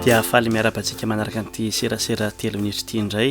Dia faly miarahaba antsika manaraka an'ity serasera telo minitra ity indray.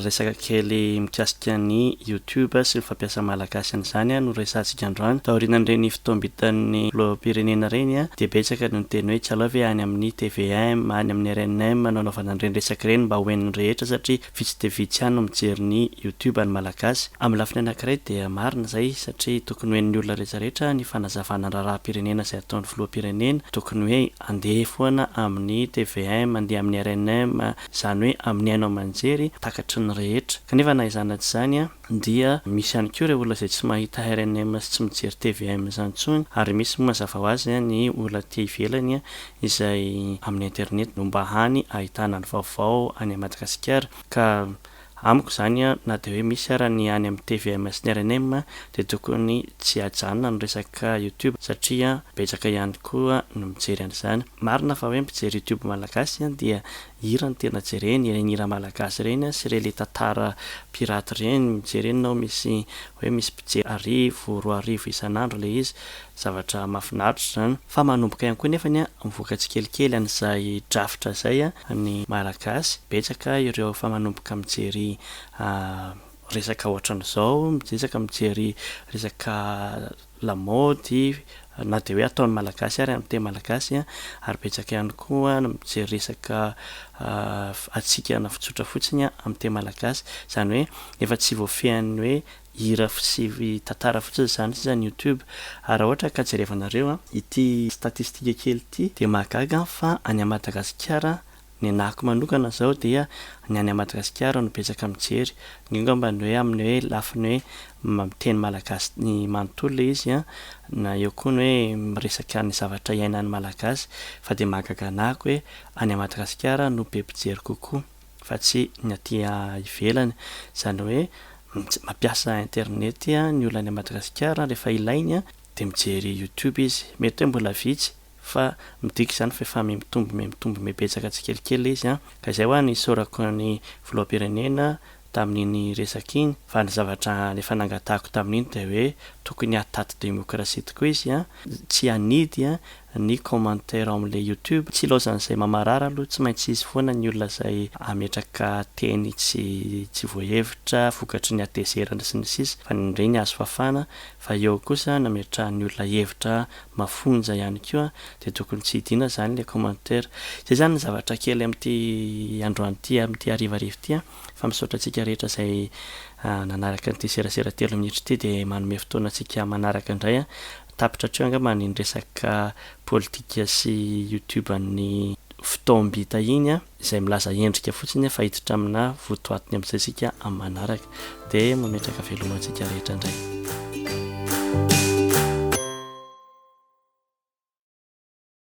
Resaka kely mikasika ny YouTube sy ny fampiasa malagasy an'izany no resahantsika androany. Taorianan'ireny fotoam-bitan'ny filoham-pirenena ireny dia betsaka no niteny hoe tsy aleo ve any amin'ny tvm, any amin'ny rnm no anaovana an'ireny resaka ireny mba ho henon'ny rehetra satria vitsy dia vitsy ihany no mijery ny YouTube ny Malagasy. Amin'ny lafiny anankiray dia marina izay satria tokony ho henon'ny olona rehetra rehetra ny fanazavana ny raharaham-pirenena izay ataon'ny filoham-pirenena, tokony hoe andeha foana amin'ny tvm, andeha amin'ny rnm, izany hoe amin'ny haino aman-jery takatry ny rehetra. Kanefa na izany na tsy izany dia misy ihany koa ireo olona izay tsy mahita rnm sy tsy mijery tvm izany intsony ary misy moa mazava ho azy ny olona aty ivelany izay amin'ny internet no mba hany ahitana ny vaovao any Madagasikara ka amiko izany na dia hoe misy ara ny any amin'ny tvm sy ny rnm dia tokony tsy hajanona ny resaka youtube satria betsaka ihany koa no mijery an'izany. Marina fa hoe mpijery youtube malagasy dia hira no tena jereny, ireny hira malagasy ireny sy ireny le tantara piraty ireny, mijery eny ianao misy hoe misy mpijery arivo, 2000 isan'andro ilay izy, Zavatra mahafinaritra izany. Fa manomboka ihany koa nefany mivoaka tsikelikely an'izay drafitra izay ny Malagasy. Betsaka ireo efa manomboka mijery resaka ohatran'izao, betsaka mijery resaka lamaody na dia hoe ataon'ny Malagasy ary amin'ny teny Malagasy ary betsaka ihany koa ny mijery resaka hatsikana tsotra fotsiny amin'ny teny Malagasy. Izany hoe efa tsy voafehin'ny hoe hira sy tantara fotsiny izany sisa ny youtube ary raha ohatra ka jerevanareo ity statistique kely ity dia mahagaga fa any Madagasikara ny anahako manokana izao dia ny any Madagasikara no betsaka mijery angamba ny hoe amin'ny hoe lafiny hoe miteny malagasy ny manontolo ilay izy an na eo koa ny hoe miresaka ny zavatra iainan'ny malagasy fa dia mahagaga anahako hoe any Madagasikara no be mpijery kokoa. fa tsy ny aty ivelany. Izany hoe mampiasa internet ny olona any Madagasikara rehefa ilainy dia mijery youtube izy. Mety hoe mbola vitsy fa midika izany fa efa mihamitombo mihamitombo mihabetsaka tsikelikely ilay izy. Ka izay hoa no isaorako ny filoham-pirenena tamin'iny resaka iny fa ny zavatra efa nangatahako tamin'iny dia hoe tokony hataty demokrasia tokoa izy, tsy hanidy ny commentaire ao amin'ilay youtube. Tsy ilaozan'izay mamarara aloha, tsy maintsy hisy foana ny olona izay hametraka teny tsy tsy voahevitra vokatry ny hatezerana sy ny sisa fa ny ireny azo fafana fa eo kosa nametrahan'ny olona hevitra mafonja ihany koa dia tokony tsy hidiana izany ilay commentaire. Izay izany ny zavatra kely amin'ity androany ity amin'ity harivariva ity an! Fa misaotra antsika rehetra izay nanaraka an'ity serasera telo minitra ity dia manome fotoana antsika manaraka indray an! Tapitra hatreo angamba iny resaka politika sy youtube an'ny fotoam-bita iny an, izay milaza endrika fotsiny fa hiditra amina votoatiny amin'izay isika amin'ny manaraka. Dia mametraka veloma antsika rehetra indray.